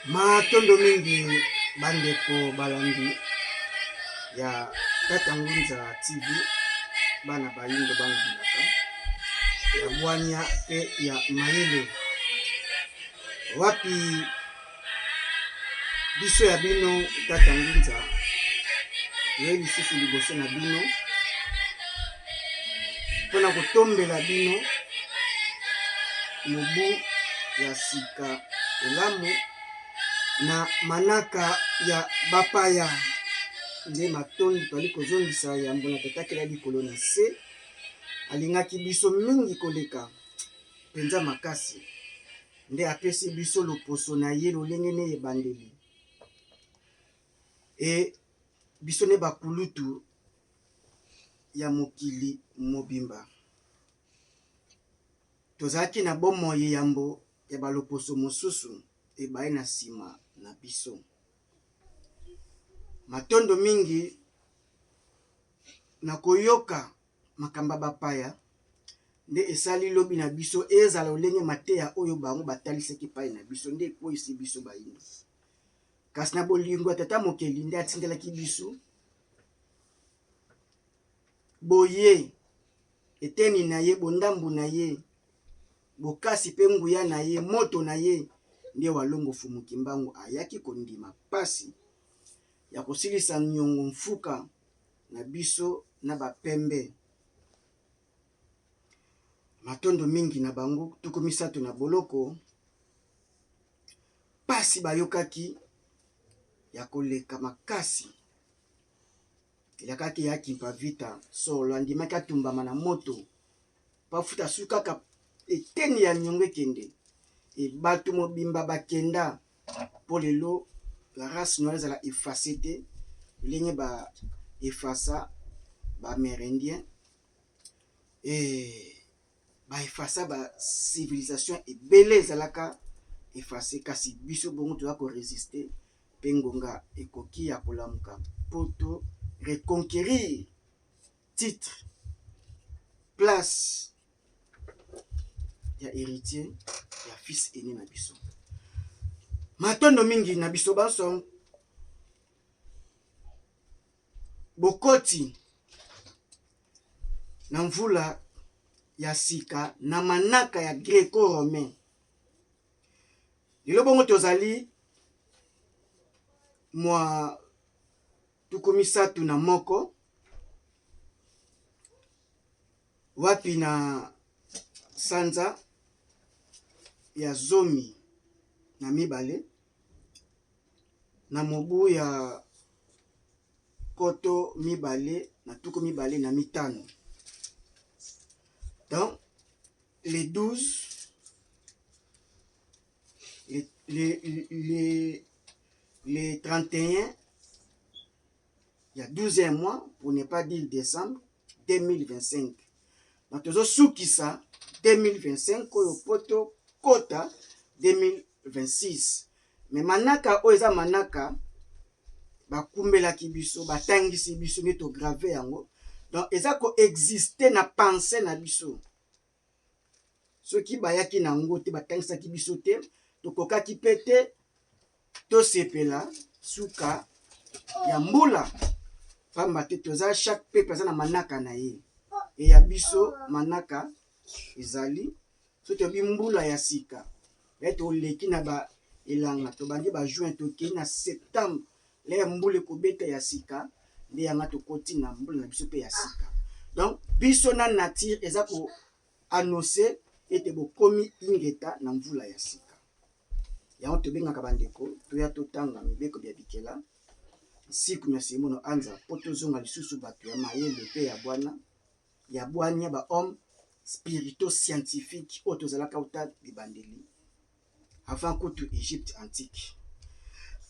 Matondo mingi bandeko balandi ya Tata Ngunza TV, bana bayindo bana bilaka ya bwania pe ya mayele. Wapi biso ya bino Tata Ngunza ye lisusu liboso na bino mpo na kotombela bino mobu ya sika elamu na manaka ya bapaya. Nde matondi toali kozongisa yambo na Tata Kela likolo na se, alingaki biso mingi koleka mpenza makasi, nde apesi biso loposo na ye lolenge ne ebandeli e biso ne bakulutu ya mokili mobimba. Tozalaki na bomoi yambo ya ba loposo mosusu ebaye na sima na biso. Matondo mingi na koyoka makambo ya bapaya nde esali lobi na biso ezala lolenge mateya oyo bango batalisaki epai na biso nde ekweisi biso bayindo. Kasi na bolingo ya Tata Mokeli nde atindelaki biso boye eteni na ye, bondambu na ye, bokasi pe nguya na ye, moto na ye, nde Walongo Mfumu Kimbangu ayaki kondima pasi ya kosilisa niongo mfuka na biso na ba pembe. Matondo mingi na bango 30 na boloko, pasi bayokaki ya koleka makasi. Elakaki ya Kimpa Vita solo andimaki atumbama na moto po afuta soki kaka eteni ya niongo ekende e bato mobimba bakenda po lelo la race noire ezala efface te ndenge ba effaca ba amerindien e ba effaca ba civilisation ebele ezalaka efface kasi biso bongo toza ko resister pe ngonga ekoki ya kolamuka po to reconquerir titre place ya heritier ya fils aine na biso. Matondo mingi na biso banso bokoti na mvula ya sika na manaka ya greco-romain. Lelo bongo tozali mwa 31 wapi na sanza ya 12 na mobu ya 2025. Donc les 12 les 31 ya 12e mois pour ne pas dire décembre 2025. Donc tozosukisa 2025 oyo po tokota 2026. Mais manaka oyo eza manaka bakumbelaki biso, batangisi biso nde tograve yango. Donc eza ko exister na pensée na biso. Soki bayaki na yango te, batangisaki biso te, tokokaki pe te tosepela suka ya mbula, pamba te toza chaque peuple aza na manaka na ye. E ya biso manaka ezali soki toyebi mbula ya sika ye toleki na ba elanga tobandi ba juin tokei na septembre lere mbula ekobeta ya sika nde yanga tokoti na mbula na biso pe ya sika. Donc biso na nature eza ko annoncer ete bokomi ingeta na mvula ya sika. Yango tobengaka bandeko toya totanga mibeko bya bikela nsiku mya semono anza po tozonga lisusu bato ya mayele pe ya bwana ya bwania ba homme spirito scientifique oyo tozalaka uta bibandeli avant kutu Egypte antique.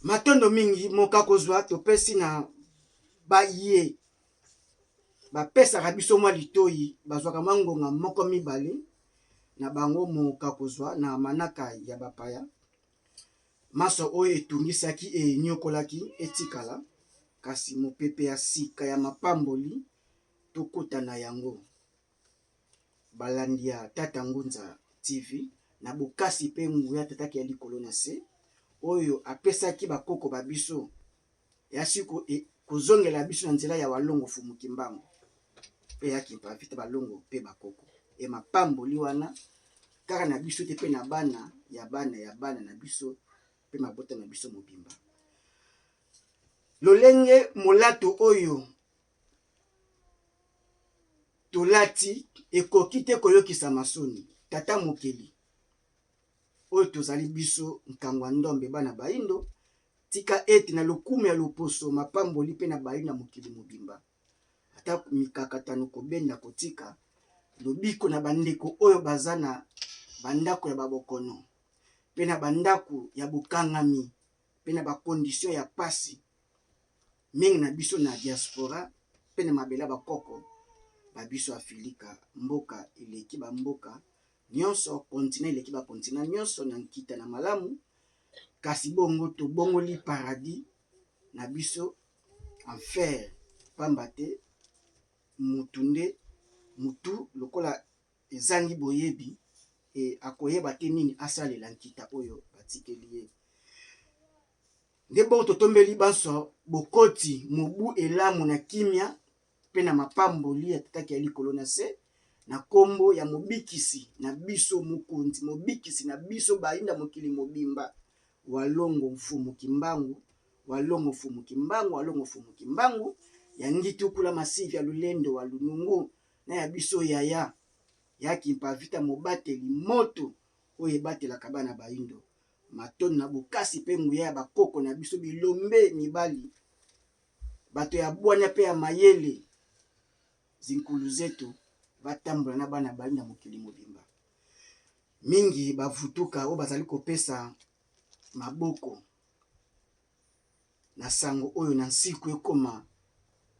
Matondo mingi moka kozwa topesi na baye bapesaka biso mwa litoyi, bazwaka mwa ngonga moko mibale na bango moka kozwa na manaka ya bapaya. Manso oyo etungisaki enyokolaki etikala, kasi mopepe ya sika ya mapamboli tokota na yango. Balandi ya Tata Ngunza TV na bokasi pe nguya Tata ya likolo na se. oyo apesaki bakoko ba biso eyasi kozongela biso na nzela ya Walongo Mfumu Kimbangu mpe ya Kimpa Vita Balongo mpe bakoko. E mapamboli wana kaka na biso te mpe na bana ya bana ya bana na biso mpe mabota na biso mobimba. Lolenge molato oyo tolati ekoki te koyokisama soni. Tata Mokeli oyo tozali biso Nkangwa Ndombe bana Bayindo, tika ete na lokumu ya loposo mapamboli mpe na bayindo ya mokili mobimba, ata mikakatano kobenda kotika lobiko na bandeko oyo baza na bandako ya babokono mpe na bandako ya bokangami mpe na ba conditions ya pasi mingi na biso na diaspora mpe na mabele ya bakoko ba biso Afilika, mboka eleki ba mboka nyonso, continent eleki ba continent nyonso na nkita na malamu, kasi bongo tobongoli paradis na biso enfer, pamba te mutu nde mutu lokola ezangi boyebi e akoyeba te nini asalela nkita oyo batikeli ye. Nde bongo totombeli banso bokoti mobu elamu na kimia mpe na mapamboli ya Tata ya likolo na se, na kombo ya Mobikisi na biso, Mokonzi, Mobikisi na biso bayinda mokili mobimba, Walongo Mfumu Kimbangu, Walongo Mfumu Kimbangu, Walongo Mfumu Kimbangu, ya Ngitukula Masivi ya Lulendo wa Lunungu, na ya biso yaya ya Kimpa Vita mobateli moto oyo ebatelaka bana bayindo. Matondo na bokasi mpe nguya ya bakoko na biso bilombe mibali, bato ya bwanya mpe ya mayele, zinkulu zetu batambola na bana bayindo ya mokili mobimba. Mingi bavutuka oyo bazali kopesa maboko na sango oyo na nsiku ekoma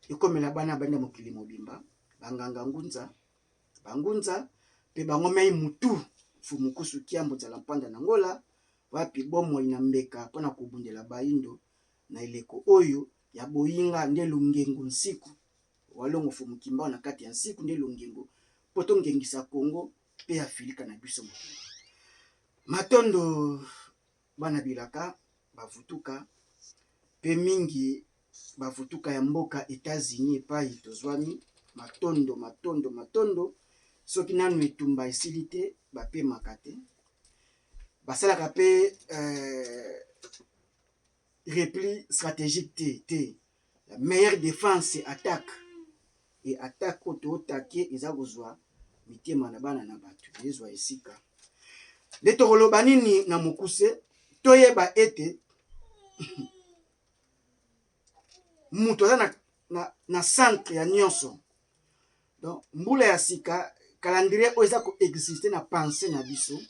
ekomela bana banda mokili mobimba, banganga ngunza, bangunza mpe bango mei mutu Mfumu Kusu Kiambo Nzala Mpanda na Ngola, wapi bomoi na mbeka mpo na kobundela baindo na eleko oyo ya boyinga nde longengo nsiku Walongo Mfumu Kimbangu na kati ya nsiku nde longengo mpo tongengisa Congo mpe Afilika na biso mobimba. Matondo bana bilaka bavutuka pe mingi bavutuka ya mboka Etats-Unis epayi tozwami. Matondo, matondo, matondo. Soki nanu etumba esili te, bapemaka te. Basalaka pe repli strategique te, te. La meilleure defense c'est attaque. Et attaque oyo tootake eza kozwa mitema na bana na bato, ezwa esika. Nde tokoloba nini na mokuse? Toyeba ete moto aza na centre ya nyonso. Donc mbula ya sika, calendrier oyo eza koexiste na pensée na biso,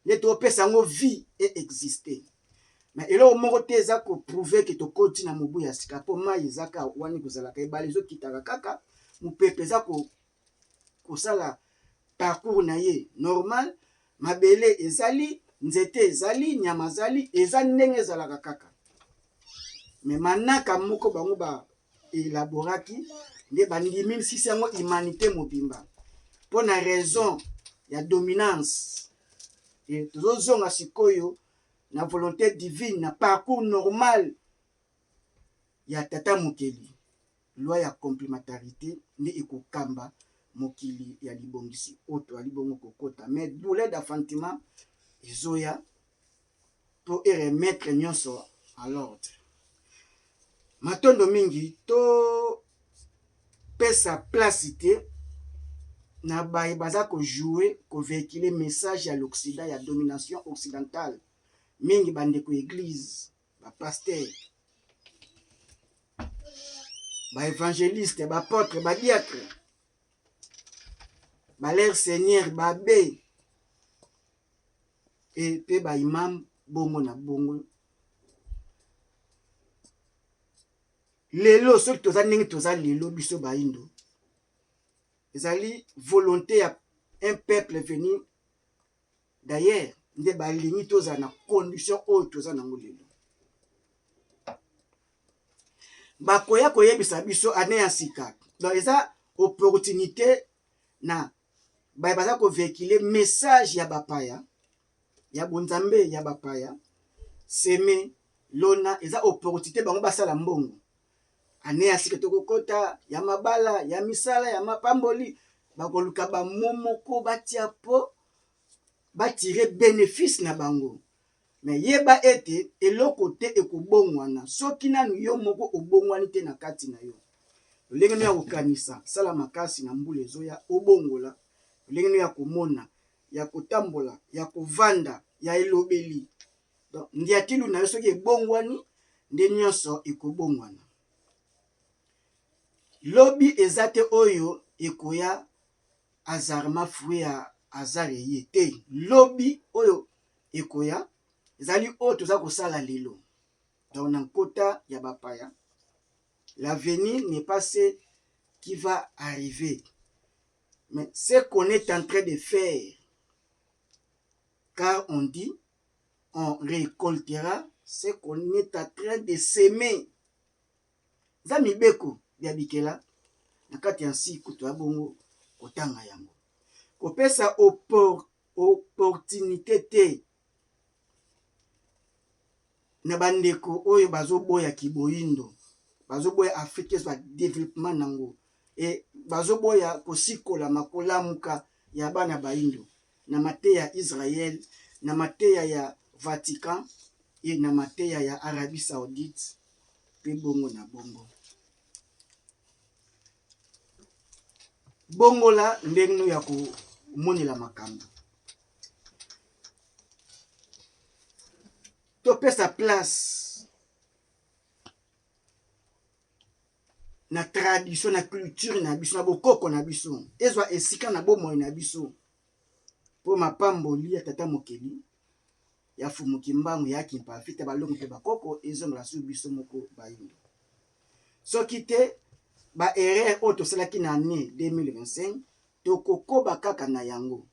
nde topesa yango vie e existe. Mais eloko moko te eza koprouve ke tokoti na mobu ya sika, mpo mai eza kaka wana ekozalaka, ebale ezokitaka kaka, mopepe eza kosala parcours na ye normal, mabele ezali, nzete ezali, nyama ezali, eza ndenge ezalaka kaka. Mais manaka moko bango ba elaboraki nde bandimi misisi yango humanité mobimba mpo na raison ya dominance. E tozozonga sikoyo na volonté divine, na parcours normal ya Tata Mokeli. Loi ya complementarité nde ekokamba mokili ya libongisi oyo toali bongo kokota. Mais douleur d'enfantement ezoya mpo e remettre nyonso à l'ordre. Matondo mingi, topesa place te na baye baza kojouer, kovéhiculer message ya l'Occident, ya domination occidentale. Mingi bandeko église, ba pasteur, ba évangéliste, ba apôtre, ba diacre, balere seigneur, babe e mpe baimam, bongo na bongo. Lelo soki toza ndenge toza lelo, biso bayindo, ezali volonté ya un peuple venu d'ailleurs nde balingi tozala na condition oyo toza nango lelo. Bakoya koyebisa biso année ya sika, donc eza opportunité na baye baza kovéhiculer message ya bapaya, ya bonzambe ya bapaya. Semer, lona eza opportunité bango basala mbongo. Annee ya sika tokokota ya mabala, ya misala, ya mapamboli, bakoluka ba mots moko batia po ba tirer benefice na bango. Mais yeba ete eloko te ekobongwana soki nanu yo moko obongwani te na kati na yo. Lolenge no ya kokanisa, sala makasi na mbula ezoya obongola lolenge no ya komona, ya kotambola, ya kovanda, ya elobeli. Donc ndiatilu na yo soki ebongwani nde nyonso ekobongwana. Lobi eza te oyo ekoya hasardement fruit ya hasard eye te. Lobi oyo ekoya ezali oyo toza kosala lelo. Donc na nkota ya bapaya, l'avenir n'est pas ce qui va arriver, mais ce qu'on est en train de faire. Car on dit, on récoltera ce qu'on est en train de semer. Eza mibeko ya bikela na kati ya nsiku toya bongo kotanga yango. Kopesa opportunité te na bandeko oyo bazoboya kiboyindo, bazoboya Afrique ezwa developpement nango e bazoboya kosikolama kolamuka ya bana bayindo na mateya ya Israël, na mateya ya Vatican e na mateya ya Arabie Saoudite pe bongo na bongo. Bongola ndenge ya komonela makambo. Topesa place na tradition, na culture na biso, na bokoko na biso, ezwa esika na bomoi na biso, mpo mapamboli ya tata mokeli ya Fumu Kimbangu ya Kimpa Vita balongo mpe bakoko ezongela su biso moko bayindo. Soki te ba erreur oyo tosalaki na annee 2025 tokokoba kaka na yango.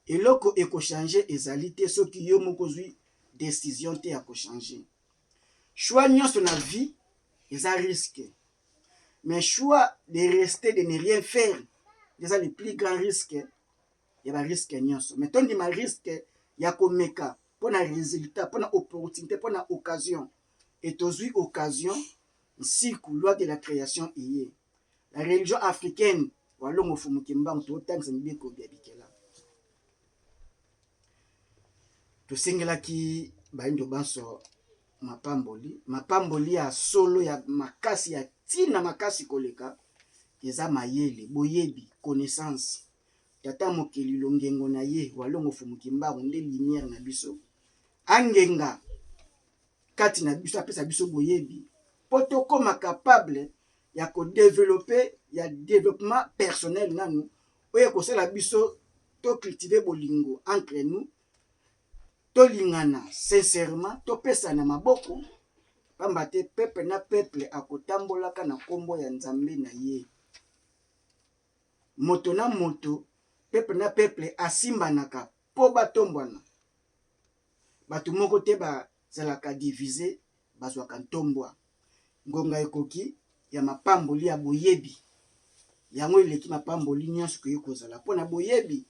Eloko eko changer ezali te soki yo moko ozui decision te ya ko changer. Choix nionso na vie eza risque mais choix de rester de ne rien faire eza le plus grand risque ya ba risque nionso. Mais tondima risque ya komeka pona resultat, pona opportunite, pona occasion et tozui occasion nsiku loi de la creation eye. La religion africaine walongo fumu kimbangu totangisa mibeko bya bikela. Tosengelaki bayindo banso mapamboli, mapamboli ya solo ya makasi ya ntina makasi koleka eza mayele, boyebi, connaissance. Tata mokeli longengo na ye walongo fumu kimbangu nde lumière na biso angenga kati na biso, apesa biso boyebi mpo tokoma capable ya ko developper ya developpement personnel nanu oyo ekosala biso to cultiver bolingo entre nous, tolingana sincèrement, topesana maboko, pamba te peuple na peuple akotambolaka na kombo ya Nzambe na ye. Moto na moto, peuple na peuple asimbanaka po batombwana. Bato moko te bazalaka divise, bazwaka ntombwa. Ngonga ekoki ya mapamboli ya boyebi. Yango eleki mapamboli nyonso ekoki kozala. Mpo na boyebi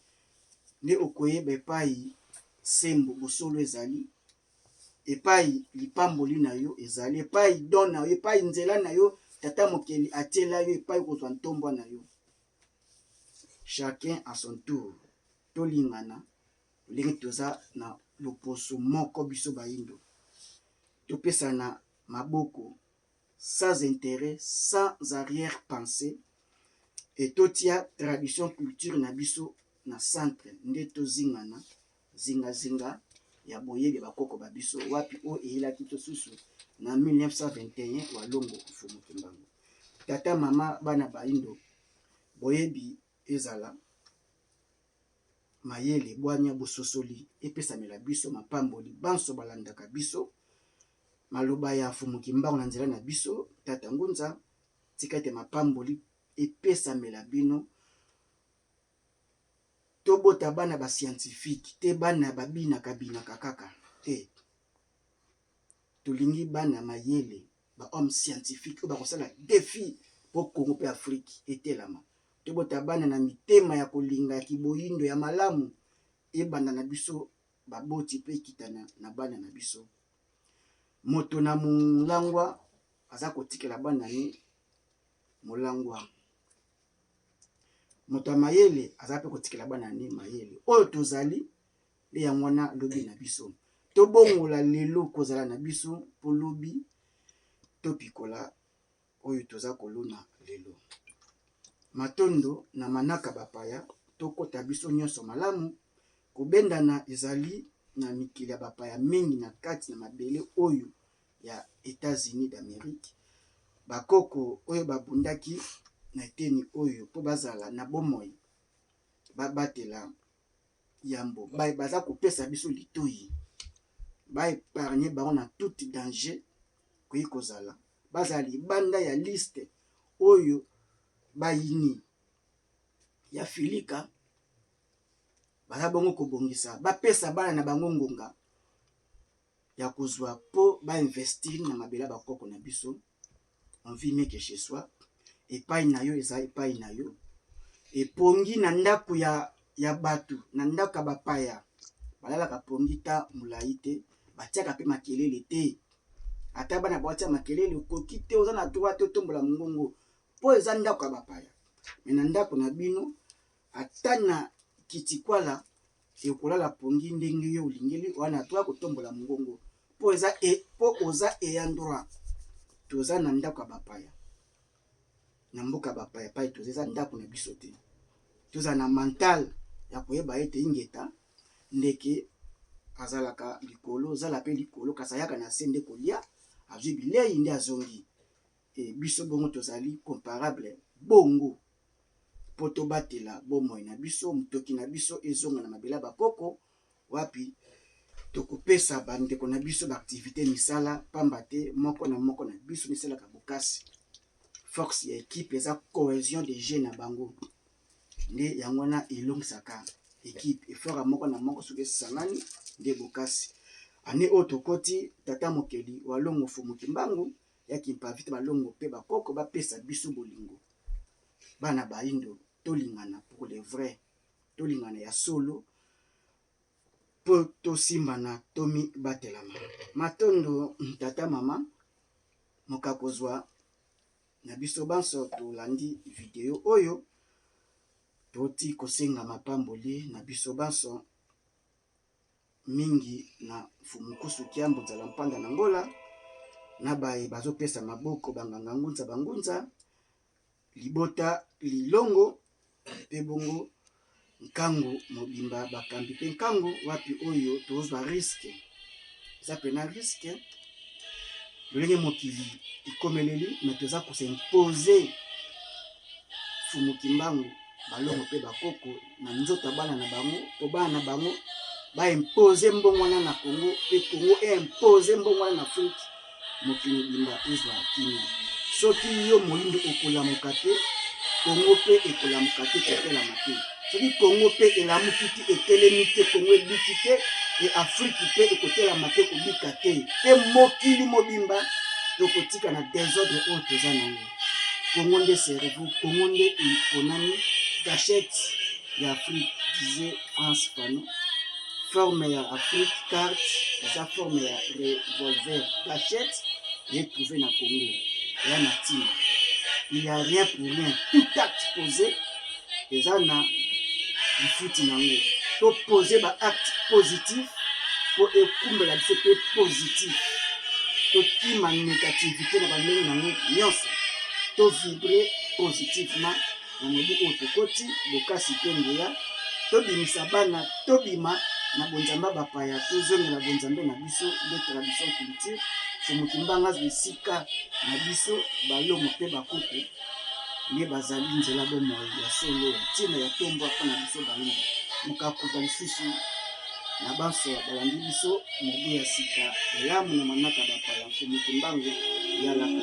nde okoyeba epai sembo, bosolo ezali, epai lipamboli na yo ezali, epai don na yo, epai nzela na yo Tata Mokeli atiela yo, epai okozwa ntombwa na yo. Chacun à son tour. Tolingana ndenge toza na loposo moko biso bayindo. Topesana maboko sans interet, sans arrière pensee et totia tradition culture na biso na centre nde tozingana zinga zinga ya boyebi ya bakoko ba biso wapi oyo eyelaki biso susu na 1921 Walongo Mfumu Kimbangu. Tata mama bana bayindo boyebi ezala mayele, bwanya, bososoli epesamela biso mapamboli banso balandaka biso maloba ya Mfumu Kimbangu na nzela na biso Tata Ngunza tika ete mapamboli epesamela bino tobota bana ba scientifique te bana babinaka binaka kaka te tolingi bana mayele ba homme scientifique oyo bakosala defi po Congo pe Afrique etelama tobota bana na mitema ya kolinga ya kiboyindo ya malamu ebanda na biso. baboti mpe ekitana na bana na biso. Moto na molangwa aza kotikela bana ne molangwa. Moto ya mayele aza mpe kotikela bana ne mayele. Oyo tozali nde yango wana lobi na biso. Tobongola lelo kozala na biso mpo lobi topikola oyo toza kolona lelo. Matondo na manaka bapaya, tokota biso nyonso malamu. Kobendana ezali na mikili ya bapaya mingi na kati na mabele oyo ya Etats-Unis d'Amerique. Bakoko oyo babundaki na eteni oyo mpo bazala na bomoi, babatela yambo baye baza kopesa biso litoyi, ba epargne bango na tout danger koki kozala, bazala libanda ya liste oyo bayini ya Filika baza bongo kobongisa, bapesa bana na bango ngonga ya kozwa mpo ba investir na mabele ya bakoko na biso. On vit mieux que chez soi. Epai na yo eza epai na yo, epongi na ndako ya bato, na ndako ya bapaya balalaka pongi ta molai te, batiaka mpe makelele te. Ata bana batia makelele, okoki te, oza na droit te otombola mongongo mpo eza ndako ya bapaya. Me na ndako na bino, ata na kitikwala ekolala pongi ndenge yo olingeli, wana droit kotombola mongongo mpo eza e, mpo oza ayant droit. Toza na ndako ya bapaya, na mboka ya bapaya pai toza, eza ndako na biso te. Toza na mental ya koyeba ete ingeta ndeke azalaka likolo, ozala mpe likolo, kasi ayaka na se nde kolia, azwi bilei nde azongi. E biso bongo tozali comparable bongo mpo tobatela bomoi na biso, motoki na biso ezonga na mabele ya bakoko, wapi tokopesa bandeko na biso baaktivite misala, pamba te moko na moko na biso misalaka bokasi. Force ya ekipe eza cohesion de jeu na bango, nde yango wana elongisaka ekipe. Effort ya moko na moko soki esangani nde bokasi. Ane oyo tokoti, tata mokeli walongo Fumu Kimbangu ya Kimpavita balongo mpe bakoko bapesa biso bolingo. Bana bayindo tolingana pour le vrai, tolingana ya solo mpo tosimbana tomibatelama. Matondo tata mama mokakozwa na biso banso tolandi video oyo, toti kosenga mapamboli na biso banso mingi na Mfumu Nkusu Kiambu Nzala Mpanda na Ngola, na baye bazopesa maboko banganga ngunza bangunza libota lilongo mpe bongo nkango mobimba bakambi mpe nkango wapi oyo tozwa riske, eza pena riske lolenge mokili ekomeleli, me toza kos'impose Mfumu Kimbangu balongo mpe bakoko na nzoto ya bana na bango, mpo bana na bango baimpose mbongo wana na Congo mpe Congo eimpose mbongo wana na Afrique, mokili mobimba ezwa kimia. Soki yo moyindo okolamuka te, Congo mpe ekolamuka te, kotelama te. Soki Congo mpe elamuki te, etelemi te, Congo ebiki te, e Afrique mpe ekotelama te, kobika te, mpe mokili mobimba tokotika na desordre oyo toza nango. Congo nde cerveau, Congo nde eponami gachette ya Afrique, disait France Fanon. Forme ya Afrique, carte eza forme ya revolver, gachette ye trouvé na Congo ya na ntina. Il y a rien pour rien, tout acte posé eza na lifuti nango. To poser ba acte positif mpo ekumbela biso mpe positif, tokima négativité na bandenge nango nyonso, to vibre positivement na mobu oyo tokoti, bokasi mpe nguya, tobimisa bana, tobima na bonzambe bapaya, tozongela bonzambe na biso nde tradition culture. Mfumu Kimbangu azwa esika na biso, balongo mpe bakoko nde bazali nzela bomoi ya solo ya ntina ya tombwa mpo na biso bayindo. Mokakuta lisusu na banso balandi biso mobu ya sika elamu na manaka bapaya. Mfumu Kimbangu yalaka.